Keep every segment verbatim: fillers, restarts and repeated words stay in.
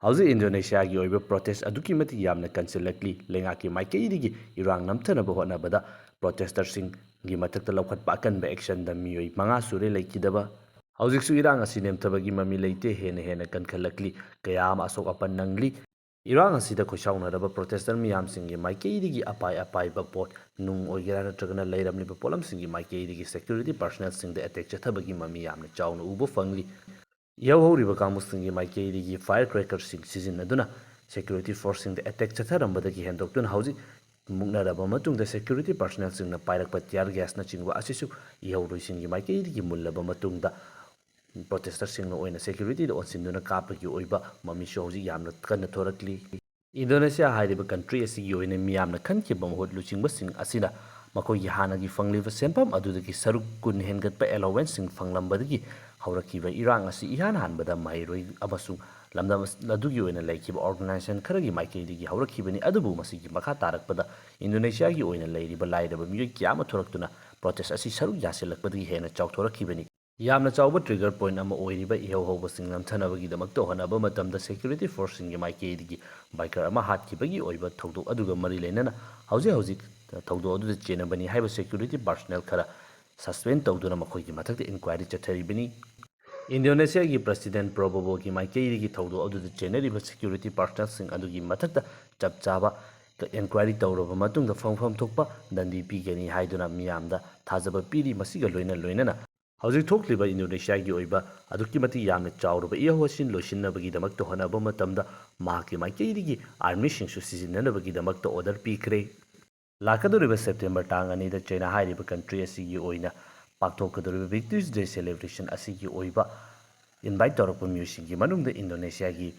ꯍꯧꯖꯤꯛ ꯏꯟꯗꯣꯅꯦꯁꯤꯌꯥꯒꯤ ꯑꯣꯏꯕ ꯄ꯭ꯔꯣꯇꯦꯁ ꯑꯗꯨꯛꯀꯤ ꯃꯇꯤꯛ ꯌꯥꯝꯅ ꯀꯟꯁꯤꯜꯂꯛꯂꯤ꯫ ꯂꯩꯉꯥꯛꯀꯤ ꯃꯥꯏꯀꯩꯗꯒꯤ ꯏꯔꯥꯡ ꯅꯝꯊꯅꯕ ꯍꯣꯠꯅꯕꯗ ꯄ꯭ꯔꯣꯇꯦꯁꯇꯔꯁꯤꯡꯒꯤ ꯃꯊꯛꯇ ꯂꯧꯈꯠꯄ ꯑꯀꯟꯕ ꯑꯦꯛꯁꯟꯗ ꯃꯤꯑꯣꯏ ꯃꯉꯥ ꯁꯨꯔꯦ ꯂꯩꯈꯤꯗꯕ꯫ ꯍꯧꯖꯤꯛꯁꯨ ꯏꯔꯥꯡ ꯑꯁꯤ ꯅꯦꯝꯊꯕꯒꯤ ꯃꯃꯤ ꯂꯩꯇꯦ, ꯍꯦꯟꯅ ꯍꯦꯟꯅ ꯀꯟꯈꯠꯂꯛꯂꯤ꯫ ꯀꯌꯥ ꯑꯃ ꯑꯁꯣꯛ ꯑꯄꯟ ꯅꯪꯂꯤ꯫ ꯏꯔꯥꯡ ꯑꯁꯤꯗ ꯈꯣꯏꯁꯥꯎꯅꯔꯕ ꯄ꯭ꯔꯣꯇꯦꯁꯇꯔ ꯃꯤꯌꯥꯝꯁꯤꯡꯒꯤ ꯃꯥꯏꯀꯩꯗꯒꯤ ꯑꯄꯥꯏ ꯑꯄꯥꯏꯕ ꯄꯣꯠ, ꯅꯨꯡ ꯑꯣꯏꯒꯦꯔꯥ ꯅꯠꯇ꯭ꯔꯒꯅ ꯂꯩꯔꯝꯂꯤꯕ ꯄꯣꯠꯂꯝꯁꯤꯡꯒꯤ ꯃꯥꯏꯀꯩꯗꯒꯤ ꯁꯦꯀ꯭ꯌꯨꯔꯤꯇꯤ ꯄꯥꯔꯁꯅꯦꯜꯁꯤꯡꯗ ꯑꯦꯇꯦꯛ ꯆꯠꯊꯕꯒꯤ ꯃꯃꯤ ꯌꯥꯝꯅ ꯆꯥꯎꯅ ꯎꯕ ꯐꯪꯂꯤ꯫ ꯏꯍꯧ ꯍꯧꯔꯤꯕ ꯀꯥꯡꯕꯨꯁꯤꯡꯒꯤ ꯃꯥꯏꯀꯩꯗꯒꯤ ꯐꯥꯌꯔ ꯀ꯭ꯔꯦꯀꯔꯁꯤꯡ ꯁꯤꯖꯤꯟꯅꯗꯨꯅ ꯁꯦꯀ꯭ꯌꯨꯔꯤꯇꯤ ꯐꯣꯔꯁꯁꯤꯡꯗ ꯑꯦꯇꯦꯛ ꯆꯠꯊꯔꯝꯕꯗꯒꯤ ꯍꯦꯟꯗꯣꯛꯇꯨꯅ ꯍꯧꯖꯤꯛ ꯃꯨꯛꯅꯔꯕ ꯃꯇꯨꯡꯗ ꯁꯦꯀ꯭ꯌꯨꯔꯤꯇꯤ ꯄꯥꯔꯁꯅꯦꯜꯁꯤꯡꯅ ꯄꯥꯏꯔꯛꯄ ꯇꯤꯌꯥꯔ ꯒ꯭ꯌꯥꯁꯅꯆꯤꯡꯕ ꯑꯁꯤꯁꯨ ꯏꯍꯧꯔꯣꯏꯁꯤꯡꯒꯤ ꯃꯥꯏꯀꯩꯗꯒꯤ ꯃꯨꯜꯂꯕ ꯃꯇꯨꯡꯗ ꯄ꯭ꯔꯣꯇꯦꯁꯇꯔꯁꯤꯡꯅ ꯑꯣꯏꯅ ꯁꯦꯀ꯭ꯌꯨꯔꯤꯇꯤꯗ ꯑꯣꯟꯁꯤꯟꯗꯨꯅ ꯀꯥꯞꯄꯒꯤ ꯑꯣꯏꯕ ꯃꯃꯤꯁꯨ ꯍꯧꯖꯤꯛ ꯌꯥꯝꯅ ꯀꯟꯅ ꯊꯣꯔꯛꯂꯤ꯫ ꯏꯟꯗꯣꯅꯦꯁꯤꯌꯥ ꯍꯥꯏꯔꯤꯕ ꯀꯟꯇ꯭ꯔꯤ ꯑꯁꯤꯒꯤ ꯑꯣꯏꯅ ꯃꯤꯌꯥꯝꯅ ꯈꯟꯈꯤꯕ ꯃꯍꯨꯠ ꯂꯨꯆꯤꯡꯕꯁꯤꯡ ꯑꯁꯤꯅ ꯃꯈꯣꯏꯒꯤ ꯍꯥꯟꯅꯒꯤ ꯐꯪꯂꯤꯕ ꯁꯦꯟꯐꯝ ꯑꯗꯨꯗꯒꯤ ꯁꯔꯨꯛ ꯀꯨꯟ ꯍꯦꯟꯒꯠꯄ ꯑꯦꯂꯣꯋꯦꯟꯁꯁꯤꯡ ꯐꯪꯂꯝꯕꯗꯒꯤ ꯍꯧꯔꯛꯈꯤꯕ ꯏꯔꯥꯡ ꯑꯁꯤ ꯏꯍꯥꯟ ꯍꯥꯟꯕꯗ ꯃꯍꯩꯔꯣꯏ ꯑꯃꯁꯨꯡ ꯂꯝꯗꯝ ꯑꯗꯨꯒꯤ ꯑꯣꯏꯅ ꯂꯩꯈꯤꯕ ꯑꯣꯔꯒꯅꯥꯏꯖꯦꯁꯟ ꯈꯔꯒꯤ ꯃꯥꯏꯀꯩꯗꯒꯤ ꯍꯧꯔꯛꯈꯤꯕꯅꯤ꯫ ꯑꯗꯨꯕꯨ ꯃꯁꯤꯒꯤ ꯃꯈꯥ ꯇꯥꯔꯛꯄꯗ ꯏꯟꯗꯣꯅꯦꯁꯤꯌꯥꯒꯤ ꯑꯣꯏꯅ ꯂꯩꯔꯤꯕ ꯂꯥꯏꯔꯕ ꯃꯤꯑꯣꯏ ꯀꯌꯥ ꯑꯃ ꯊꯣꯔꯛꯇꯨꯅ ꯄ꯭ꯔꯣꯇꯦꯁ ꯑꯁꯤ ꯁꯔꯨꯛ ꯌꯥꯁꯤꯜꯂꯛꯄꯗꯒꯤ ꯍꯦꯟꯅ ꯆꯥꯎꯊꯣꯔꯛꯈꯤꯕꯅꯤ꯫ ꯌꯥꯝꯅ ꯆꯥꯎꯕ ꯇ꯭ꯔꯤꯒꯔ ꯄꯣꯏꯟꯠ ꯑꯃ ꯑꯣꯏꯔꯤꯕ ꯏꯍꯧ ꯍꯧꯕꯁꯤꯡ ꯅꯝꯊꯅꯕꯒꯤꯗꯃꯛꯇ ꯍꯣꯠꯅꯕ ꯃꯇꯝꯗ ꯁꯦꯀ꯭ꯌꯨꯔꯤꯇꯤ ꯐꯣꯔꯁꯁꯤꯡꯒꯤ ꯃꯥꯏꯀꯩꯗꯒꯤ ꯕꯥꯏꯀꯔ ꯑꯃ ꯍꯥꯠꯈꯤꯕꯒꯤ ꯑꯣꯏꯕ ꯊꯧꯗꯣꯛ ꯑꯗꯨꯒ ꯃꯔꯤ ꯂꯩꯅꯅ ꯍꯧꯖꯤꯛ ꯍꯧꯖꯤꯛ ꯊꯧꯗꯣꯛ ꯑꯗꯨꯗ ꯆꯦꯟꯅꯕꯅꯤ ꯍꯥꯏꯕ ꯁꯦꯀ꯭ꯌꯨꯔꯤꯇꯤ ꯄꯥꯔꯁꯅꯦꯜ ꯈꯔ ꯁꯁꯄꯦꯟ ꯇꯧꯗꯨꯅ ꯃꯈꯣꯏꯒꯤ ꯃꯊꯛꯇ ꯏꯟꯀ꯭ꯋꯥꯏꯔꯤ ꯆꯠꯊꯔꯤꯕꯅꯤ꯫ ꯏꯟꯗꯣꯅꯦꯁꯤꯌꯥꯒꯤ ꯄ꯭ꯔꯁꯤꯗꯦꯟꯠ ꯄ꯭ꯔꯣꯕꯣꯕꯣꯒꯤ ꯃꯥꯏꯀꯩꯗꯒꯤ ꯊꯧꯗꯣꯛ ꯑꯗꯨꯗ ꯆꯦꯟꯅꯔꯤꯕ ꯁꯦꯀ꯭ꯌꯨꯔꯤꯇꯤ ꯄꯥꯔꯁꯅꯦꯜꯁꯤꯡ ꯑꯗꯨꯒꯤ ꯃꯊꯛꯇ ꯆꯞ ꯆꯥꯕ ꯏꯟꯀ꯭ꯋꯥꯏꯔꯤ ꯇꯧꯔꯕ ꯃꯇꯨꯡꯗ ꯐꯪꯐꯝ ꯊꯣꯛꯄ ꯗꯟꯗꯤ ꯄꯤꯒꯅꯤ ꯍꯥꯏꯗꯨꯅ ꯃꯤꯌꯥꯝꯗ ꯊꯥꯖꯕ ꯄꯤꯔꯤ꯫ ꯃꯁꯤꯒ ꯂꯣꯏꯅ ꯂꯣꯏꯅꯅ ꯍꯧꯖꯤꯛ ꯊꯣꯛꯂꯤꯕ ꯏꯟꯗꯣꯅꯦꯁꯤꯌꯥꯒꯤ ꯑꯣꯏꯕ ꯑꯗꯨꯛꯀꯤ ꯃꯇꯤꯛ ꯌꯥꯝꯅ ꯆꯥꯎꯔꯕ ꯏꯍꯧ ꯑꯁꯤ ꯂꯣꯏꯁꯤꯟꯅꯕꯒꯤꯗꯃꯛꯇ ꯍꯣꯠꯅꯕ ꯃꯇꯝꯗ ꯃꯍꯥꯛꯀꯤ ꯃꯥꯏꯀꯩꯗꯒꯤ ꯑꯥꯔꯃꯤꯁꯤꯡꯁꯨ ꯁꯤꯖꯤꯟꯅꯅꯕꯒꯤꯗꯃꯛꯇ ꯑꯣꯔꯗꯔ ꯄꯤꯈ꯭ꯔꯦ꯫ ꯂꯥꯛꯀꯗꯧꯔꯤꯕ ꯁꯦꯞꯇꯦꯝꯕꯔ ꯇꯥꯡ ꯑꯅꯤꯗ ꯆꯩꯅꯥ ꯍꯥꯏꯔꯤꯕ ꯀꯟꯇ꯭ꯔꯤ ꯑꯁꯤꯒꯤ ꯑꯣꯏꯅ ꯄꯥꯡꯊꯣꯛꯀꯗꯧꯔꯤꯕ ꯕꯤꯛꯇ꯭ꯔꯤꯁ ꯗꯦ ꯁꯦꯂꯦꯕ꯭ꯔꯦꯁꯟ ꯑꯁꯤꯒꯤ ꯑꯣꯏꯕ ꯏꯟꯚꯥꯏꯠ ꯇꯧꯔꯛꯄ ꯃꯤꯑꯣꯏꯁꯤꯡꯒꯤ ꯃꯅꯨꯡꯗ ꯏꯟꯗꯣꯅꯦꯁꯤꯌꯥꯒꯤ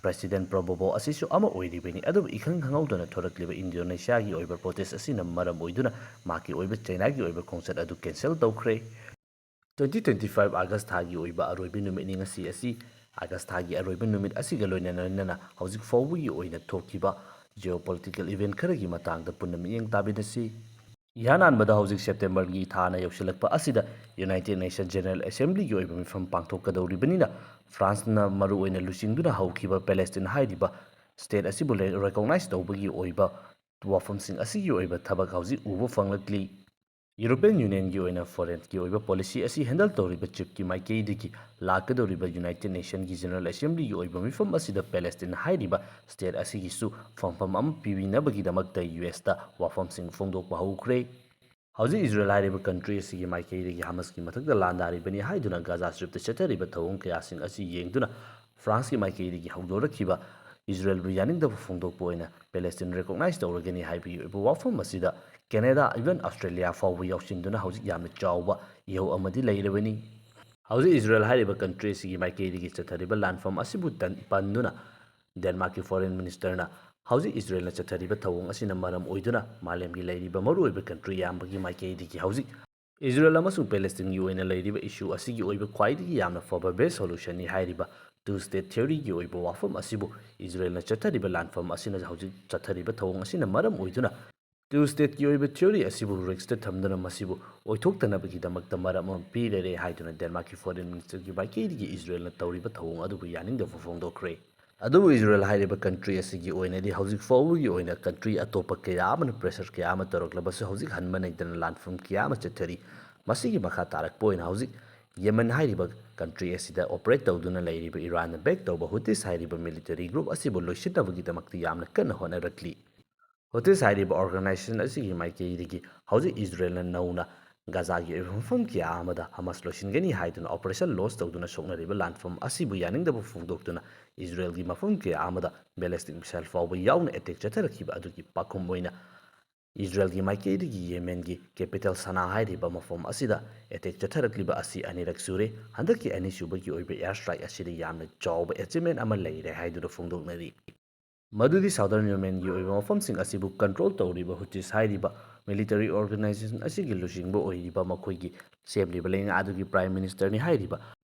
ꯄ꯭ꯔꯁꯤꯗꯦꯟꯠ ꯄ꯭ꯔꯣꯕꯣꯕꯣ ꯑꯁꯤꯁꯨ ꯑꯃ ꯑꯣꯏꯔꯤꯕꯅꯤ꯫ ꯑꯗꯨꯕꯨ ꯏꯈꯪ ꯈꯪꯍꯧꯗꯅ ꯊꯣꯔꯛꯂꯤꯕ ꯏꯟꯗꯣꯅꯦꯁꯤꯌꯥꯒꯤ ꯑꯣꯏꯕ ꯄ꯭ꯔꯣꯇꯦꯁ ꯑꯁꯤꯅ ꯃꯔꯝ ꯑꯣꯏꯗꯨꯅ ꯃꯍꯥꯛꯀꯤ ꯑꯣꯏꯕ ꯆꯩꯅꯥꯒꯤ ꯑꯣꯏꯕ ꯈꯣꯡꯆꯠ ꯑꯗꯨ ꯀꯦꯟꯁꯦꯜ ꯇꯧꯈ꯭ꯔꯦ꯫ ꯇ꯭ꯋꯦꯟꯇꯤ ꯇ꯭ꯋꯦꯟꯇꯤ ꯐꯥꯏꯚ ꯑꯥꯒꯁ ꯊꯥꯒꯤ ꯑꯣꯏꯕ ꯑꯔꯣꯏꯕ ꯅꯨꯃꯤꯠꯅꯤ ꯉꯁꯤ ꯑꯁꯤ꯫ ꯑꯥꯒꯁ ꯊꯥꯒꯤ ꯑꯔꯣꯏꯕ ꯅꯨꯃꯤꯠ ꯑꯁꯤꯒ ꯂꯣꯏꯅꯅ ꯍꯧꯖꯤꯛ ꯐꯥꯎꯕꯒꯤ ꯑꯣꯏꯅ ꯊꯣꯛꯈꯤꯕ ꯖꯤꯑꯣ ꯄꯣꯂꯤꯇꯤꯀꯦꯜ ꯏꯚꯦꯟꯠ ꯈꯔꯒꯤ ꯃꯇꯥꯡꯗ ꯄꯨꯟꯅ ꯃꯤꯠꯌꯦꯡ ꯇꯥꯃꯤꯟꯅꯁꯤ꯫ ꯏꯍꯥꯟ ꯍꯥꯟꯕꯗ ꯍꯧꯖꯤꯛ ꯁꯦꯞꯇꯦꯝꯕꯔꯒꯤ ꯊꯥꯅ ꯌꯧꯁꯤꯜꯂꯛꯄ ꯑꯁꯤꯗ United Nation General Assemblyꯒꯤ ꯑꯣꯏꯕ ꯃꯤꯐꯝ ꯄꯥꯡꯊꯣꯛꯀꯗꯧꯔꯤꯕꯅꯤꯅ, ꯐ꯭ꯔꯥꯟꯁꯅ ꯃꯔꯨꯑꯣꯏꯅ ꯂꯨꯆꯤꯡꯗꯨꯅ ꯍꯧꯈꯤꯕ ꯄꯦꯂꯦꯁꯇꯤꯟ ꯍꯥꯏꯔꯤꯕ ꯁ꯭ꯇꯦꯠ ꯑꯁꯤꯕꯨ ꯔꯦꯀꯣꯛꯅꯥꯏꯖ ꯇꯧꯕꯒꯤ ꯑꯣꯏꯕ ꯋꯥꯐꯝꯁꯤꯡ ꯑꯁꯤꯒꯤ ꯑꯣꯏꯕ ꯊꯕꯛ ꯍꯧꯖꯤꯛ ꯎꯕ ꯐꯪꯂꯛꯂꯤ꯫ ꯌꯨꯔꯣꯄꯤꯌꯟ ꯌꯨꯅꯤꯌꯟꯒꯤ ꯑꯣꯏꯅ ꯐꯣꯔꯦꯟꯒꯤ ꯑꯣꯏꯕ ꯄꯣꯂꯤꯁꯤ ꯑꯁꯤ ꯍꯦꯟꯗꯜ ꯇꯧꯔꯤꯕ ꯆꯤꯐꯀꯤ ꯃꯥꯏꯀꯩꯗꯒꯤ ꯂꯥꯛꯀꯗꯧꯔꯤꯕ United Nationꯒꯤ General Assemblyꯒꯤ ꯑꯣꯏꯕ ꯃꯤꯐꯝ ꯑꯁꯤꯗ ꯄꯦꯂꯦꯁꯇꯤꯟ ꯍꯥꯏꯔꯤꯕ ꯁ꯭ꯇꯦꯠ ꯑꯁꯤꯒꯤꯁꯨ ꯐꯝꯐꯝ ꯑꯃ ꯄꯤꯕꯤꯅꯕꯒꯤꯗꯃꯛꯇ ꯌꯨ ꯑꯦꯁꯇ ꯋꯥꯐꯝꯁꯤꯡ ꯐꯣꯡꯗꯣꯛꯄ ꯍꯧꯈ꯭ꯔꯦ꯫ ꯍꯧꯖꯤꯛ ꯏꯖꯔꯦꯜ ꯍꯥꯏꯔꯤꯕ ꯀꯟꯇ꯭ꯔꯤ ꯑꯁꯤꯒꯤ ꯃꯥꯏꯀꯩꯗꯒꯤ ꯍꯃꯁꯀꯤ ꯃꯊꯛꯇ ꯂꯥꯟꯗꯥꯔꯤꯕꯅꯤ ꯍꯥꯏꯗꯨꯅ ꯒꯥꯖꯥ ꯁ꯭ꯇ꯭ꯔꯤꯞꯇ ꯆꯠꯊꯔꯤꯕ ꯊꯧꯑꯣꯡ ꯀꯌꯥꯁꯤꯡ ꯑꯁꯤ ꯌꯦꯡꯗꯨꯅ ꯐ꯭ꯔꯥꯟꯁꯀꯤ ꯃꯥꯏꯀꯩꯗꯒꯤ ꯍꯧꯗꯣꯔꯛꯈꯤꯕ ꯏꯖꯔꯦꯜꯕꯨ ꯌꯥꯅꯤꯡꯗꯕ ꯐꯣꯡꯗꯣꯛꯄ ꯑꯣꯏꯅ ꯄꯦꯂꯦꯁꯇꯤꯟ ꯔꯦꯀꯣꯛꯅꯥꯏꯖ ꯇꯧꯔꯒꯅꯤ ꯍꯥꯏꯕꯒꯤ ꯑꯣꯏꯕ ꯋꯥꯐꯝ ꯑꯁꯤꯗ ꯀꯦꯅꯦꯗꯥ, even ꯑꯣꯁꯇ꯭ꯔꯦꯂꯤꯌꯥ ꯐꯥꯎꯕ ꯌꯥꯎꯁꯤꯟꯗꯨꯅ ꯍꯧꯖꯤꯛ ꯌꯥꯝꯅ ꯆꯥꯎꯕ ꯏꯍꯧ ꯑꯃꯗꯤ ꯂꯩꯔꯕꯅꯤ꯫ ꯍꯧꯖꯤꯛ ꯏꯖꯔꯦꯜ ꯍꯥꯏꯔꯤꯕ ꯀꯟꯇ꯭ꯔꯤ ꯑꯁꯤꯒꯤ ꯃꯥꯏꯀꯩꯗꯒꯤ ꯆꯠꯊꯔꯤꯕ ꯂꯥꯟꯐꯝ ꯑꯁꯤꯕꯨ ꯇꯟ-, ꯄꯟꯗꯨꯅ ꯗꯦꯟꯃꯥꯔꯛꯀꯤ ꯐꯣꯔꯦꯟ ꯃꯤꯅꯤꯁꯇꯔꯅ ꯍꯧꯖꯤꯛ ꯏꯖꯔꯦꯜꯅ ꯆꯠꯊꯔꯤꯕ ꯊꯧꯑꯣꯡ ꯑꯁꯤꯅ ꯃꯔꯝ ꯑꯣꯏꯗꯨꯅ ꯃꯥꯂꯦꯝꯒꯤ ꯂꯩꯔꯤꯕ ꯃꯔꯨꯑꯣꯏꯕ ꯀꯟꯇ꯭ꯔꯤ ꯑꯌꯥꯝꯕꯒꯤ ꯃꯥꯏꯀꯩꯗꯒꯤ ꯍꯧꯖꯤꯛ ꯏꯖꯔꯦꯜ ꯑꯃꯁꯨꯡ ꯄꯦꯂꯦꯁꯇꯤꯟꯒꯤ ꯑꯣꯏꯅ ꯂꯩꯔꯤꯕ ꯏꯁꯨ ꯑꯁꯤꯒꯤ ꯑꯣꯏꯕ ꯈ꯭ꯋꯥꯏꯗꯒꯤ ꯌꯥꯝꯅ ꯐꯕ ꯕꯦꯁ ꯁꯣꯂꯨꯁꯟꯅꯤ ꯍꯥꯏꯔꯤꯕ ꯇꯨ ꯁ꯭ꯇꯦꯠ ꯊꯤꯑꯣꯔꯤꯒꯤ ꯑꯣꯏꯕ ꯋꯥꯐꯝ ꯑꯁꯤꯕꯨ ꯏꯖꯔꯦꯜꯅ ꯆꯠꯊꯔꯤꯕ ꯂꯥꯟꯐꯝ ꯑꯁꯤꯅ ꯍꯧꯖꯤꯛ ꯆꯠꯊꯔꯤꯕ ꯊꯧꯑꯣꯡ ꯑꯁꯤꯅ ꯃꯔꯝ ꯑꯣꯏꯗꯨꯅ ꯇꯨ ꯁ꯭ꯇꯦꯠꯀꯤ ꯑꯣꯏꯕ ꯊꯤꯑꯣꯔꯤ ꯑꯁꯤꯕꯨ ꯔꯤꯛꯁꯇ ꯊꯝꯗꯨꯅ ꯃꯁꯤꯕꯨ ꯑꯣꯏꯊꯣꯛꯇꯅꯕꯒꯤꯗꯃꯛꯇ ꯃꯔꯝ ꯑꯃ ꯄꯤꯔꯦ ꯍꯥꯏꯗꯨꯅ ꯗꯦꯟꯃꯥꯔꯛꯀꯤ ꯐꯣꯔꯦꯟ ꯃꯤꯅꯤꯁꯇꯔꯒꯤ ꯃꯥꯏꯀꯩꯗꯒꯤ ꯏꯖꯔꯦꯜꯅ ꯇꯧꯔꯤꯕ ꯊꯧꯑꯣꯡ ꯑꯗꯨꯕꯨ ꯌꯥꯅꯤꯡꯗꯕ ꯐꯣꯡꯗꯣꯛꯈ꯭ꯔꯦ꯫ ꯑꯗꯨꯕꯨ ꯏꯖꯔꯦꯜ ꯍꯥꯏꯔꯤꯕ ꯀꯟꯇ꯭ꯔꯤ ꯑꯁꯤꯒꯤ ꯑꯣꯏꯅꯗꯤ ꯍꯧꯖꯤꯛ ꯐꯥꯎꯕꯒꯤ ꯑꯣꯏꯅ ꯀꯟꯇ꯭ꯔꯤ ꯑꯇꯣꯞꯄ ꯀꯌꯥ ꯑꯃꯅ ꯄ꯭ꯔꯦꯁꯔ ꯀꯌꯥ ꯑꯃ ꯇꯧꯔꯛꯂꯕꯁꯨ ꯍꯧꯖꯤꯛ ꯍꯟꯕ ꯅꯩꯗꯅ ꯂꯥꯟꯐꯝ ꯀꯌꯥ ꯑꯃ ꯆꯠꯊꯔꯤ꯫ ꯃꯁꯤꯒꯤ ꯃꯈꯥ ꯇꯥꯔꯛꯄ ꯑꯣꯏꯅ ꯍꯧꯖꯤꯛ ꯌꯦꯃꯟ ꯍꯥꯏꯔꯤꯕ ꯀꯟꯇ꯭ꯔꯤ ꯑꯁꯤꯗ ꯑꯣꯄꯔꯦꯠ ꯇꯧꯗꯨꯅ ꯂꯩꯔꯤꯕ ꯏꯔꯥꯟꯅ ꯕꯦꯛ ꯇꯧꯕ ꯍꯨꯇꯤꯁ ꯍꯥꯏꯔꯤꯕ ꯃꯤꯂꯤꯇꯔꯤ ꯒ꯭ꯔꯨꯞ ꯑꯁꯤꯕꯨ ꯂꯣꯏꯁꯤꯟꯅꯕꯒꯤꯗꯃꯛꯇ ꯌꯥꯝꯅ ꯀꯟꯅ ꯍꯣꯠꯅꯔꯛꯂꯤ꯫ ꯍꯨꯇꯤꯁ ꯍꯥꯏꯔꯤꯕ ꯑꯣꯔꯒꯅꯥꯏꯖꯦꯁꯟ ꯑꯁꯤꯒꯤ ꯃꯥꯏꯀꯩꯗꯒꯤ ꯍꯧꯖꯤꯛ ꯏꯖꯔꯦꯜꯅ ꯅꯧꯅ ꯒꯥꯖꯥꯒꯤ ꯑꯣꯏꯕ ꯃꯐꯝ ꯀꯌꯥ ꯑꯃꯗ ꯍꯃꯥꯁ ꯂꯣꯏꯁꯤꯟꯒꯅꯤ ꯍꯥꯏꯗꯨꯅ ꯑꯣꯄꯔꯦꯁꯟ ꯂꯣꯟꯆ ꯇꯧꯗꯨꯅ ꯁꯣꯛꯅꯔꯤꯕ ꯂꯥꯟꯐꯝ ꯑꯁꯤꯕꯨ ꯌꯥꯅꯤꯡꯗꯕ ꯐꯣꯡꯗꯣꯛꯇꯨꯅ ꯏꯖꯔꯦꯜꯒꯤ ꯃꯐꯝ ꯀꯌꯥ ꯑꯃꯗ ꯕꯦꯂꯦꯁꯇꯤꯛ ꯃꯤꯁꯥꯏꯜ ꯐꯥꯎꯕ ꯌꯥꯎꯅ ꯑꯦꯇꯦꯛ ꯆꯠꯊꯔꯛꯈꯤꯕ ꯑꯗꯨꯒꯤ ꯄꯥꯎꯈꯨꯝ ꯑꯣꯏꯅ ꯏꯖꯔꯦꯜꯒꯤ ꯃꯥꯏꯀꯩꯗꯒꯤ ꯌꯦꯃꯦꯟꯒꯤ ꯀꯦꯄꯤꯇꯦꯜ ꯁꯅꯥ ꯍꯥꯏꯔꯤꯕ ꯃꯐꯝ ꯑꯁꯤꯗ ꯑꯦꯇꯦꯛ ꯆꯠꯊꯔꯛꯂꯤꯕ ꯑꯁꯤ ꯑꯅꯤꯔꯛ ꯁꯨꯔꯦ꯫ ꯍꯟꯗꯛꯀꯤ ꯑꯅꯤꯁꯨꯕꯒꯤ ꯑꯣꯏꯕ ꯑꯦꯌꯔ ꯁ꯭ꯇ꯭ꯔꯥꯏꯛ ꯑꯁꯤꯗ ꯌꯥꯝꯅ ꯆꯥꯎꯕ ꯑꯦꯆꯤꯞꯃꯦꯟ ꯑꯃ ꯂꯩꯔꯦ ꯍꯥꯏꯗꯨꯅ ꯐꯣꯡꯗꯣꯛꯅꯔꯤ꯫ ꯃꯗꯨꯗꯤ ꯁꯥꯎꯗꯔꯟ ꯌꯦꯃꯦꯟꯒꯤ ꯑꯣꯏꯕ ꯃꯐꯝꯁꯤꯡ ꯑꯁꯤꯕꯨ ꯀꯟꯇ꯭ꯔꯣꯜ ꯇꯧꯔꯤꯕ ꯍꯨꯇꯤꯁ ꯍꯥꯏꯔꯤꯕ ꯃꯤꯂꯤꯇꯔꯤ ꯑꯣꯔꯒꯅꯥꯏꯖꯦꯁꯟ ꯑꯁꯤꯒꯤ ꯂꯨꯆꯤꯡꯕ ꯑꯣꯏꯔꯤꯕ ꯃꯈꯣꯏꯒꯤ ꯁꯦꯝꯂꯤꯕ ꯂꯩꯉꯥꯛ ꯑꯗꯨꯒꯤ ꯄ꯭ꯔꯥꯏꯝ ꯃꯤꯅꯤꯁꯇꯔꯅꯤ ꯍꯥꯏꯔꯤꯕ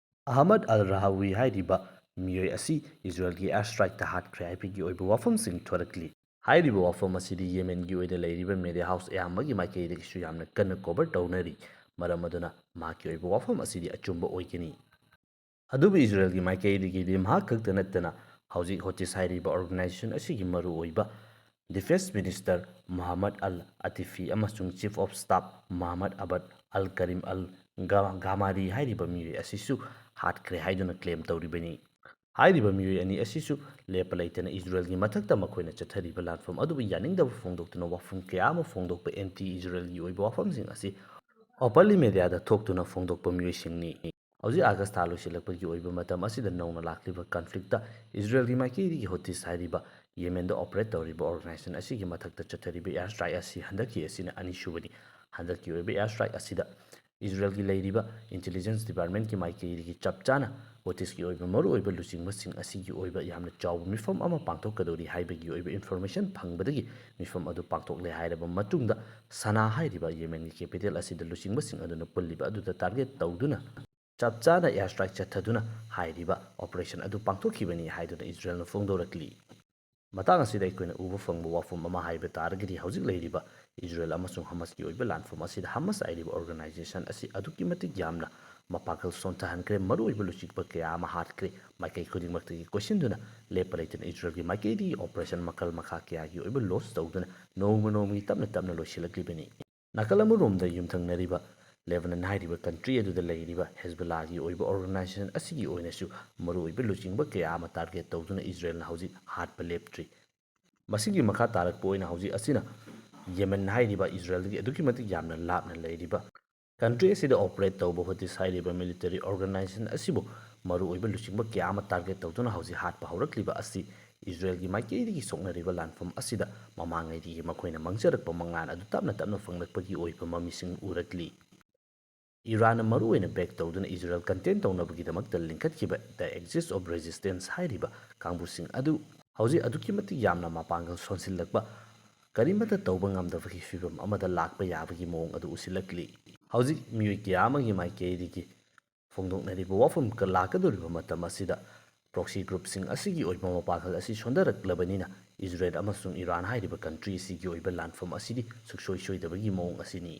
ꯑꯍꯃꯗ ꯑꯜ ꯔꯍꯥꯋꯤ ꯍꯥꯏꯔꯤꯕ ꯃꯤꯑꯣꯏ ꯑꯁꯤ ꯏꯖꯔꯦꯜꯒꯤ ꯑꯦꯌꯔ ꯁ꯭ꯇ꯭ꯔꯥꯏꯛꯇ ꯍꯥꯠꯈ꯭ꯔꯦ ꯍꯥꯏꯕꯒꯤ ꯑꯣꯏꯕ ꯋꯥꯐꯝꯁꯤꯡ ꯊꯣꯔꯛꯂꯤ꯫ ꯍꯥꯏꯔꯤꯕ ꯋꯥꯐꯝ ꯑꯁꯤꯗꯤ ꯌꯦꯃꯦꯟꯒꯤ ꯑꯣꯏꯅ ꯂꯩꯔꯤꯕ ꯃꯦꯗꯤꯌꯥ ꯍꯥꯎꯁ ꯑꯌꯥꯝꯕꯒꯤ ꯃꯥꯏꯀꯩꯗꯒꯤꯁꯨ ꯌꯥꯝꯅ ꯀꯟꯅ ꯀꯣꯚꯔ ꯇꯧꯅꯔꯤ꯫ ꯃꯔꯝ ꯑꯗꯨꯅ ꯃꯍꯥꯛꯀꯤ ꯑꯣꯏꯕ ꯋꯥꯐꯝ ꯑꯁꯤꯗꯤ ꯑꯆꯨꯝꯕ ꯑꯣꯏꯒꯅꯤ꯫ ꯑꯗꯨꯕꯨ ꯏꯖꯔꯦꯜꯒꯤ ꯃꯥꯏꯀꯩꯗꯒꯤꯗꯤ ꯃꯍꯥꯛ ꯈꯛꯇ ꯅꯠꯇꯅ ꯍꯧꯖꯤꯛ ꯍꯣꯇꯤꯁ ꯍꯥꯏꯔꯤꯕ ꯑꯣꯔꯒꯅꯥꯏꯖꯦꯁꯟ ꯑꯁꯤꯒꯤ ꯃꯔꯨꯑꯣꯏꯕ ꯗꯤꯐꯦꯟꯁ ꯃꯤꯅꯤꯁꯇꯔ ꯃꯣꯍꯝꯃꯗ ꯑꯜ ꯑꯇꯤꯐꯤ ꯑꯃꯁꯨꯡ ꯆꯤꯐ ꯑꯣꯐ ꯁ꯭ꯇꯥꯐ ꯃꯣꯍꯝꯃꯗ ꯑꯕꯗ ꯑꯜ ꯀꯔꯤꯝ ꯑꯜ ꯒꯥ-, ꯒꯥꯃꯥꯔꯤ ꯍꯥꯏꯔꯤꯕ ꯃꯤꯑꯣꯏ ꯑꯁꯤꯁꯨ ꯍꯥꯠꯈ꯭ꯔꯦ ꯍꯥꯏꯗꯨꯅ ꯀ꯭ꯂꯦꯝ ꯇꯧꯔꯤꯕꯅꯤ꯫ ꯍꯥꯏꯔꯤꯕ ꯃꯤꯑꯣꯏ ꯑꯅꯤ ꯑꯁꯤꯁꯨ ꯂꯦꯞꯄ ꯂꯩꯇꯅ ꯏꯖꯔꯦꯜꯒꯤ ꯃꯊꯛꯇ ꯃꯈꯣꯏꯅ ꯆꯠꯊꯔꯤꯕ ꯂꯥꯟꯐꯝ ꯑꯗꯨꯕꯨ ꯌꯥꯅꯤꯡꯗꯕ ꯐꯣꯡꯗꯣꯛꯇꯨꯅ ꯋꯥꯐꯝ ꯀꯌꯥ ꯑꯃ ꯐꯣꯡꯗꯣꯛꯄ ꯑꯦꯟꯇꯤ ꯏꯖꯔꯦꯜꯒꯤ ꯑꯣꯏꯕ ꯋꯥꯐꯝꯁꯤꯡ ꯑꯁꯤ ꯑꯣꯄꯟꯂꯤ ꯃꯦꯗꯤꯌꯥꯗ ꯊꯣꯛꯇꯨꯅ ꯐꯣꯡꯗꯣꯛꯄ ꯃꯤꯑꯣꯏꯁꯤꯡꯅꯤ꯫ ꯍꯧꯖꯤꯛ ꯑꯥꯒꯁ ꯊꯥ ꯂꯣꯏꯁꯤꯜꯂꯛꯄꯒꯤ ꯑꯣꯏꯕ ꯃꯇꯝ ꯑꯁꯤꯗ ꯅꯧꯅ ꯂꯥꯛꯂꯤꯕ ꯀꯟꯐ꯭ꯂꯤꯛꯇ ꯏꯖꯔꯦꯜꯒꯤ ꯃꯥꯏꯀꯩꯗꯒꯤ ꯍꯣꯇꯤꯁ ꯍꯥꯏꯔꯤꯕ ꯌꯦꯃꯦꯟꯗ ꯑꯣꯄꯔꯦꯠ ꯇꯧꯔꯤꯕ ꯑꯣꯔꯒꯅꯥꯏꯖꯦꯁꯟ ꯑꯁꯤꯒꯤ ꯃꯊꯛꯇ ꯆꯠꯊꯔꯤꯕ ꯑꯦꯌꯔ ꯁ꯭ꯇ꯭ꯔꯥꯏꯛ ꯑꯁꯤ ꯍꯟꯗꯛꯀꯤ ꯑꯁꯤꯅ ꯑꯅꯤꯁꯨꯕꯅꯤ꯫ ꯍꯟꯗꯛꯀꯤ ꯑꯣꯏꯕ ꯑꯦꯌꯔ ꯁ꯭ꯇ꯭ꯔꯥꯏꯛ ꯑꯁꯤꯗ ꯏꯖꯔꯦꯜꯒꯤ ꯂꯩꯔꯤꯕ ꯏꯟꯇꯦꯂꯤꯖꯦꯟꯁ ꯗꯤꯄꯥꯔꯠꯃꯦꯟꯠꯀꯤ ꯃꯥꯏꯀꯩꯗꯒꯤ ꯆꯞ ꯆꯥꯅ ꯍꯣꯇꯤꯁꯀꯤ ꯑꯣꯏꯕ ꯃꯔꯨꯑꯣꯏꯕ ꯂꯨꯆꯤꯡꯕꯁꯤꯡ ꯑꯁꯤꯒꯤ ꯑꯣꯏꯕ ꯌꯥꯝꯅ ꯆꯥꯎꯕ ꯃꯤꯐꯝ ꯑꯃ ꯄꯥꯡꯊꯣꯛꯀꯗꯧꯔꯤ ꯍꯥꯏꯕꯒꯤ ꯑꯣꯏꯕ ꯏꯟꯐꯣꯔꯃꯦꯁꯟ ꯐꯪꯕꯗꯒꯤ ꯃꯤꯐꯝ ꯑꯗꯨ ꯄꯥꯡꯊꯣꯛꯂꯦ ꯍꯥꯏꯔꯕ ꯃꯇꯨꯡꯗ ꯁꯅꯥ ꯍꯥꯏꯔꯤꯕ ꯌꯦꯃꯦꯟꯒꯤ ꯀꯦꯄꯤꯇꯦꯜ ꯑꯁꯤꯗ ꯂꯨꯆꯤꯡꯕꯁꯤꯡ ꯑꯗꯨꯅ ꯄꯨꯜꯂꯤꯕ ꯑꯗꯨꯗ ꯇꯥꯔꯒꯦꯠ ꯇꯧꯗꯨꯅ ꯆꯞ ꯆꯥꯅ ꯑꯦꯌꯔ ꯁ꯭ꯇ꯭ꯔꯥꯏꯛ ꯆꯠꯊꯗꯨꯅ ꯍꯥꯏꯔꯤꯕ ꯑꯣꯄꯔꯦꯁꯟ ꯑꯗꯨ ꯄꯥꯡꯊꯣꯛꯈꯤꯕꯅꯤ ꯍꯥꯏꯗꯨꯅ ꯏꯖꯔꯦꯜꯅ ꯐꯣꯡꯗꯣꯔꯛꯂꯤ꯫ ꯃꯇꯥꯡ ꯑꯁꯤꯗ ꯑꯩꯈꯣꯏꯅ ꯎꯕ ꯐꯪꯕ ꯋꯥꯐꯝ ꯑꯃ ꯍꯥꯏꯕ ꯇꯥꯔꯒꯗꯤ ꯍꯧꯖꯤꯛ ꯂꯩꯔꯤꯕ ꯏꯖꯔꯦꯜ ꯑꯃꯁꯨꯡ ꯍꯃꯁꯀꯤ ꯑꯣꯏꯕ ꯂꯥꯟꯐꯝ ꯑꯁꯤꯗ ꯍꯃꯁ ꯍꯥꯏꯔꯤꯕ ꯑꯣꯔꯒꯅꯥꯏꯖꯦꯁꯟ ꯑꯁꯤ ꯑꯗꯨꯛꯀꯤ ꯃꯇꯤꯛ ꯌꯥꯝꯅ ꯃꯄꯥꯡꯒꯜ ꯁꯣꯟꯊꯍꯟꯈ꯭ꯔꯦ, ꯃꯔꯨꯑꯣꯏꯕ ꯂꯨꯆꯤꯡꯕ ꯀꯌꯥ ꯑꯃ ꯍꯥꯠꯈ꯭ꯔꯦ꯫ ꯃꯥꯏꯀꯩ ꯈꯨꯗꯤꯡꯃꯛꯇꯒꯤ ꯀꯣꯏꯁꯤꯟꯗꯨꯅ ꯂꯦꯞꯄ ꯂꯩꯇꯅ ꯏꯖꯔꯦꯜꯒꯤ ꯃꯥꯏꯀꯩꯗꯒꯤ ꯑꯣꯄꯔꯦꯁꯟ ꯃꯈꯜ ꯃꯈꯥ ꯀꯌꯥꯒꯤ ꯑꯣꯏꯕ ꯂꯣꯁ ꯇꯧꯗꯨꯅ ꯅꯣꯡꯃ ꯅꯣꯡꯃꯒꯤ ꯇꯞꯅ ꯇꯞꯅ ꯂꯣꯏꯁꯤꯜꯂꯛꯂꯤꯕꯅꯤ꯫ ꯅꯥꯀꯜ ꯑꯃꯔꯣꯝꯗ ꯌꯨꯝꯊꯪꯅꯔꯤꯕ ꯂꯦꯕꯅꯟ ꯍꯥꯏꯔꯤꯕ ꯀꯟꯇ꯭ꯔꯤ ꯑꯗꯨꯗ ꯂꯩꯔꯤꯕ ꯍꯦꯖꯕꯨꯜꯂꯥꯒꯤ ꯑꯣꯏꯕ ꯑꯣꯔꯒꯅꯥꯏꯖꯦꯁꯟ ꯑꯁꯤꯒꯤ ꯑꯣꯏꯅꯁꯨ ꯃꯔꯨꯑꯣꯏꯕ ꯂꯨꯆꯤꯡꯕ ꯀꯌꯥ ꯑꯃ ꯇꯥꯔꯒꯦꯠ ꯇꯧꯗꯨꯅ ꯏꯖꯔꯦꯜꯅ ꯍꯧꯖꯤꯛ ꯍꯥꯠꯄ ꯂꯦꯞꯇ꯭ꯔꯤ꯫ ꯃꯁꯤꯒꯤ ꯃꯈꯥ ꯇꯥꯔꯛꯄ ꯑꯣꯏꯅ ꯍꯧꯖꯤꯛ ꯑꯁꯤꯅ ꯌꯦꯃꯦꯟ ꯍꯥꯏꯔꯤꯕ ꯏꯖꯔꯦꯜꯗꯒꯤ ꯑꯗꯨꯛꯀꯤ ꯃꯇꯤꯛ ꯌꯥꯝꯅ ꯂꯥꯞꯅ ꯂꯩꯔꯤꯕ ꯀꯟꯇ꯭ꯔꯤ ꯑꯁꯤꯗ ꯑꯣꯄꯔꯦꯠ ꯇꯧꯕ ꯍꯨꯇꯤꯁ ꯍꯥꯏꯔꯤꯕ ꯃꯤꯂꯤꯇꯔꯤ ꯑꯣꯔꯒꯅꯥꯏꯖꯦꯁꯟ ꯑꯁꯤꯕꯨ ꯃꯔꯨꯑꯣꯏꯕ ꯂꯨꯆꯤꯡꯕ ꯀꯌꯥ ꯑꯃ ꯇꯥꯔꯒꯦꯠ ꯇꯧꯗꯨꯅ ꯍꯧꯖꯤꯛ ꯍꯥꯠꯄ ꯍꯧꯔꯛꯂꯤꯕ ꯑꯁꯤ ꯏꯖꯔꯦꯜꯒꯤ ꯃꯥꯏꯀꯩꯗꯒꯤ ꯁꯣꯛꯅꯔꯤꯕ ꯂꯥꯟꯐꯝ ꯑꯁꯤꯗ ꯃꯃꯥꯡꯉꯩꯗꯒꯤ ꯃꯈꯣꯏꯅ ꯃꯥꯡꯖꯔꯛꯄ ꯃꯉꯥꯜ ꯑꯗꯨ ꯇꯞꯅ ꯇꯞꯅ ꯐꯪꯂꯛꯄꯒꯤ ꯑꯣꯏꯕ ꯃꯃꯤꯁꯤꯡ ꯎꯔꯛꯂꯤ꯫ ꯏꯔꯥꯟꯅ ꯃꯔꯨꯑꯣꯏꯅ ꯕꯦꯛ ꯇꯧꯗꯨꯅ ꯏꯖꯔꯦꯜ ꯀꯟꯇꯦꯟ ꯇꯧꯅꯕꯒꯤꯗꯃꯛꯇ ꯂꯤꯡꯈꯠꯈꯤꯕ The Axis of Resistance ꯍꯥꯏꯔꯤꯕ ꯀꯥꯡꯕꯨꯁꯤꯡ ꯑꯗꯨ ꯍꯧꯖꯤꯛ ꯑꯗꯨꯛꯀꯤ ꯃꯇꯤꯛ ꯌꯥꯝꯅ ꯃꯄꯥꯡꯒꯜ ꯁꯣꯟꯁꯤꯜꯂꯛꯄ, ꯀꯔꯤꯃꯠꯇ ꯇꯧꯕ ꯉꯝꯗꯕꯒꯤ ꯐꯤꯕꯝ ꯑꯃꯗ ꯂꯥꯛꯄ ꯌꯥꯕꯒꯤ ꯃꯑꯣꯡ ꯑꯗꯨ ꯎꯁꯤꯜꯂꯛꯂꯤ꯫ ꯍꯧꯖꯤꯛ ꯃꯤꯑꯣꯏ ꯀꯌꯥ ꯑꯃꯒꯤ ꯃꯥꯏꯀꯩꯗꯒꯤ ꯐꯣꯡꯗꯣꯛꯅꯔꯤꯕ ꯋꯥꯐꯝ ꯀ-, ꯂꯥꯛꯀꯗꯧꯔꯤꯕ ꯃꯇꯝ ꯑꯁꯤꯗ ꯄ꯭ꯔꯣꯛꯁꯤ ꯒ꯭ꯔꯨꯞꯁꯤꯡ ꯑꯁꯤꯒꯤ ꯑꯣꯏꯕ ꯃꯄꯥꯡꯒꯜ ꯑꯁꯤ ꯁꯣꯟꯊꯔꯛꯂꯕꯅꯤꯅ ꯏꯖꯔꯦꯜ ꯑꯃꯁꯨꯡ ꯏꯔꯥꯟ ꯍꯥꯏꯔꯤꯕ ꯀꯟꯇ꯭ꯔꯤ ꯑꯁꯤꯒꯤ ꯑꯣꯏꯕ ꯂꯥꯟꯐꯝ ꯑꯁꯤꯗꯤ ꯁꯨꯡꯁꯣꯏ ꯁꯣꯏꯗꯕꯒꯤ ꯃꯑꯣꯡ ꯑꯁꯤꯅꯤ꯫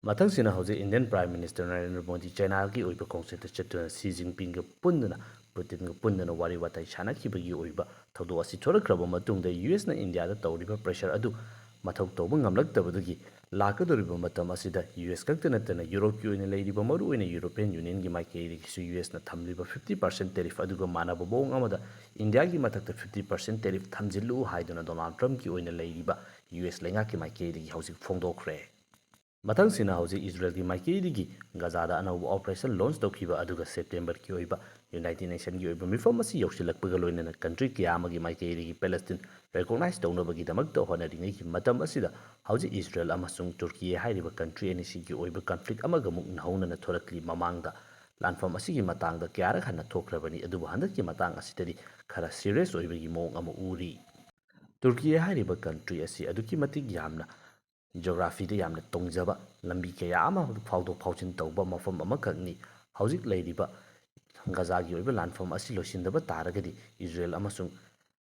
ꯃꯊꯪꯁꯤꯅ ꯍꯧꯖꯤꯛ Indian prime minister Narendra Modi ꯆꯥꯏꯅꯥꯒꯤ ꯑꯣꯏꯕ ꯈꯣꯡꯆꯠꯇ ꯆꯠꯇꯨꯅ ꯁꯤ ꯖꯤꯟꯄꯤꯡꯒ ꯄꯨꯟꯗꯨꯅ, ꯄꯨꯇꯤꯟꯒ ꯄꯨꯟꯗꯨꯅ ꯋꯥꯔꯤ ꯋꯥꯇꯥꯏ ꯁꯥꯟꯅꯈꯤꯕꯒꯤ ꯑꯣꯏꯕ ꯊꯧꯗꯣꯛ ꯑꯁꯤ ꯊꯣꯔꯛꯈ꯭ꯔꯕ ꯃꯇꯨꯡꯗ ꯌꯨ ꯑꯦꯁꯅ ꯏꯟꯗꯤꯌꯥꯗ ꯇꯧꯔꯤꯕ ꯄ꯭ꯔꯦꯁꯔ ꯑꯗꯨ ꯃꯊꯧ ꯇꯧꯕ ꯉꯝꯂꯛꯇꯕꯗꯒꯤ ꯂꯥꯛꯀꯗꯧꯔꯤꯕ ꯃꯇꯝ ꯑꯁꯤꯗ ꯌꯨ ꯑꯦꯁ ꯈꯛꯇ ꯅꯠꯇꯅ ꯌꯨꯔꯣꯞꯀꯤ ꯑꯣꯏꯅ ꯂꯩꯔꯤꯕ ꯃꯔꯨꯑꯣꯏꯅ ꯌꯨꯔꯣꯄꯤꯌꯟ ꯌꯨꯅꯤꯌꯟꯒꯤ ꯃꯥꯏꯀꯩꯗꯒꯤꯁꯨ ꯌꯨ ꯑꯦꯁꯅ ꯊꯝꯂꯤꯕ fifty percent tariff ꯑꯗꯨꯒ ꯃꯥꯟꯅꯕ ꯃꯑꯣꯡ ꯑꯃꯗ ꯏꯟꯗꯤꯌꯥꯒꯤ ꯃꯊꯛꯇ fifty percent tariff ꯊꯝꯖꯤꯜꯂꯨ ꯍꯥꯏꯗꯨꯅ ꯗꯣꯅꯥꯜꯗ ꯇ꯭ꯔꯝꯞꯀꯤ ꯑꯣꯏꯅ ꯂꯩꯔꯤꯕ ꯌꯨ ꯑꯦꯁ ꯂꯩꯉꯥꯛꯀꯤ ꯃꯥꯏꯀꯩꯗꯒꯤ ꯍꯧꯖꯤꯛ ꯐꯣꯡꯗꯣꯛꯈ꯭ꯔꯦ꯫ ꯃꯊꯪꯁꯤꯅ ꯍꯧꯖꯤꯛ ꯏꯖꯔꯦꯜꯒꯤ ꯃꯥꯏꯀꯩꯗꯒꯤ ꯒꯖꯥꯗ ꯑꯅꯧꯕ ꯑꯣꯄꯔꯦꯁꯟ ꯂꯣꯟꯆ ꯇꯧꯈꯤꯕ ꯑꯗꯨꯒ ꯁꯦꯞꯇꯦꯝꯕꯔꯒꯤ ꯑꯣꯏꯕ ꯌꯨꯅꯥꯏꯇꯦꯗ ꯅꯦꯁꯟꯒꯤ ꯑꯣꯏꯕ ꯃꯤꯐꯝ ꯑꯁꯤ ꯌꯧꯁꯤꯜꯂꯛꯄꯒ ꯂꯣꯏꯅꯅ ꯀꯟꯇ꯭ꯔꯤ ꯀꯌꯥ ꯑꯃꯒꯤ ꯃꯥꯏꯀꯩꯗꯒꯤ ꯄꯦꯂꯦꯁꯇꯤꯟ ꯔꯤꯀꯣꯛꯅꯥꯏꯖ ꯇꯧꯅꯕꯒꯤꯗꯃꯛꯇ ꯍꯣꯠꯅꯔꯤꯉꯩꯒꯤ ꯃꯇꯝ ꯑꯁꯤꯗ ꯍꯧꯖꯤꯛ ꯏꯖꯔꯦꯜ ꯑꯃꯁꯨꯡ ꯇꯨꯔꯀꯤ ꯍꯥꯏꯔꯤꯕ ꯀꯟꯇ꯭ꯔꯤ ꯑꯅꯤꯁꯤꯒꯤ ꯑꯣꯏꯕ ꯀꯟꯐ꯭ꯂꯤꯛ ꯑꯃꯒ ꯃꯨꯛ ꯅꯧꯍꯧꯅꯅ ꯊꯣꯔꯛꯂꯤ꯫ ꯃꯃꯥꯡꯗ ꯂꯥꯟꯐꯝ ꯑꯁꯤꯒꯤ ꯃꯇꯥꯡꯗ ꯀꯌꯥꯔꯛ ꯍꯟꯅ ꯊꯣꯛꯈ꯭ꯔꯕꯅꯤ, ꯑꯗꯨꯕꯨ ꯍꯟꯗꯛꯀꯤ ꯃꯇꯥꯡ ꯑꯁꯤꯗꯗꯤ ꯈꯔ ꯁꯤꯔꯤꯌꯁ ꯑꯣꯏꯕꯒꯤ ꯃꯑꯣꯡ ꯑꯃ ꯎꯔꯤ꯫ ꯇꯨꯔꯀꯤ ꯍꯥꯏꯔꯤꯕ ꯀꯟꯇ꯭ꯔꯤ ꯑꯁꯤ ꯑꯗꯨꯛꯀꯤ ꯃꯇꯤꯛ ꯌꯥꯝꯅ ꯖꯤꯑꯣꯒ꯭ꯔꯥꯐꯤꯗ ꯌꯥꯝꯅ ꯇꯣꯡꯖꯕ, ꯂꯝꯕꯤ ꯀꯌꯥ ꯑꯃ ꯐꯥꯎꯗꯣꯛ ꯐꯥꯎꯖꯤꯟ ꯇꯧꯕ ꯃꯐꯝ ꯑꯃꯈꯛꯅꯤ꯫ ꯍꯧꯖꯤꯛ ꯂꯩꯔꯤꯕ ꯒꯖꯥꯒꯤ ꯑꯣꯏꯕ ꯂꯥꯟꯐꯝ ꯑꯁꯤ ꯂꯣꯏꯁꯤꯟꯗꯕ ꯇꯥꯔꯒꯗꯤ ꯏꯖꯔꯦꯜ ꯑꯃꯁꯨꯡ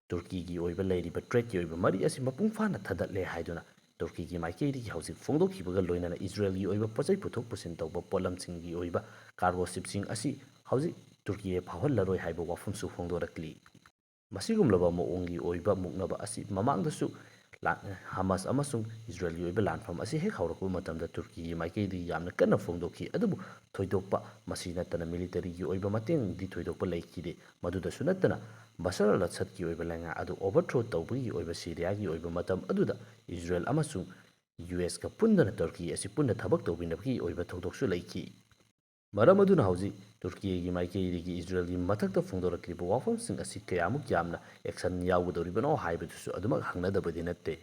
ꯇꯨꯔꯀꯤꯒꯤ ꯑꯣꯏꯕ ꯂꯩꯔꯤꯕ ꯇ꯭ꯔꯦꯗꯀꯤ ꯑꯣꯏꯕ ꯃꯔꯤ ꯑꯁꯤ ꯃꯄꯨꯡ ꯐꯥꯅ ꯊꯗꯠꯂꯦ ꯍꯥꯏꯗꯨꯅ ꯇꯨꯔꯀꯤꯒꯤ ꯃꯥꯏꯀꯩꯗꯒꯤ ꯍꯧꯖꯤꯛ ꯐꯣꯡꯗꯣꯛꯈꯤꯕꯒ ꯂꯣꯏꯅꯅ ꯏꯖꯔꯦꯜꯒꯤ ꯑꯣꯏꯕ ꯄꯣꯠꯆꯩ ꯄꯨꯊꯣꯛ ꯄꯨꯁꯤꯟ ꯇꯧꯕ ꯄꯣꯠꯂꯝꯁꯤꯡꯒꯤ ꯑꯣꯏꯕ ꯀꯥꯔꯒꯣ ꯁꯤꯞꯁꯤꯡ ꯑꯁꯤ ꯍꯧꯖꯤꯛ ꯇꯨꯔꯀꯤꯗ ꯐꯥꯎꯍꯜꯂꯔꯣꯏ ꯍꯥꯏꯕ ꯋꯥꯐꯝꯁꯨ ꯐꯣꯡꯗꯣꯔꯛꯂꯤ꯫ ꯃꯁꯤꯒꯨꯝꯂꯕ ꯃꯑꯣꯡꯒꯤ ꯑꯣꯏꯕ ꯃꯨꯛꯅꯕ ꯑꯁꯤ ꯃꯃꯥꯡꯗꯁꯨ ꯂꯥꯟ-, ꯍꯃꯥꯁ ꯑꯃꯁꯨꯡ ꯏꯖꯔꯦꯜꯒꯤ ꯑꯣꯏꯕ ꯂꯥꯟꯐꯝ ꯑꯁꯤ ꯍꯦꯛ ꯍꯧꯔꯛꯄ ꯃꯇꯝꯗ ꯇꯨꯔꯀꯤꯒꯤ ꯃꯥꯏꯀꯩꯗꯒꯤ ꯌꯥꯝꯅ ꯀꯟꯅ ꯐꯣꯡꯗꯣꯛꯈꯤ, ꯑꯗꯨꯕꯨ ꯊꯣꯏꯗꯣꯛꯄ, ꯃꯁꯤ ꯅꯠꯇꯅ ꯃꯤꯂꯤꯇꯔꯤꯒꯤ ꯑꯣꯏꯕ ꯃꯇꯦꯡꯗꯤ ꯊꯣꯏꯗꯣꯛꯄ ꯂꯩꯈꯤꯗꯦ꯫ ꯃꯗꯨꯗꯁꯨ ꯅꯠꯇꯅ ꯕꯁꯥꯔ ꯑꯜ ꯑꯁꯗꯀꯤ ꯑꯣꯏꯕ ꯂꯩꯉꯥꯛ ꯑꯗꯨ ꯑꯣꯚꯔꯊ꯭ꯔꯣ ꯇꯧꯕꯒꯤ ꯑꯣꯏꯕ ꯁꯤꯔꯤꯌꯥꯒꯤ ꯑꯣꯏꯕ ꯃꯇꯝ ꯑꯗꯨꯗ ꯏꯖꯔꯦꯜ ꯑꯃꯁꯨꯡ ꯌꯨ ꯑꯦꯁꯀ ꯄꯨꯟꯗꯨꯅ ꯇꯨꯔꯀꯤ ꯑꯁꯤ ꯄꯨꯟꯅ ꯊꯕꯛ ꯇꯧꯃꯤꯟꯅꯕꯒꯤ ꯑꯣꯏꯕ ꯊꯧꯗꯣꯛꯁꯨ ꯂꯩꯈꯤ꯫ ꯃꯔꯝ ꯑꯗꯨꯅ ꯍꯧꯖꯤꯛ ꯇꯨꯔꯀꯤꯒꯤ ꯃꯥꯏꯀꯩꯗꯒꯤ ꯏꯖꯔꯦꯜꯒꯤ ꯃꯊꯛꯇ ꯐꯣꯡꯗꯣꯔꯛꯂꯤꯕ ꯋꯥꯐꯝꯁꯤꯡ ꯑꯁꯤ ꯀꯌꯥꯃꯨꯛ ꯌꯥꯝꯅ ꯑꯦꯛꯁꯟ ꯌꯥꯎꯒꯗꯧꯔꯤꯕꯅꯣ ꯍꯥꯏꯕꯗꯨꯁꯨ ꯑꯗꯨꯃꯛ ꯍꯪꯅꯗꯕꯗꯤ ꯅꯠꯇꯦ꯫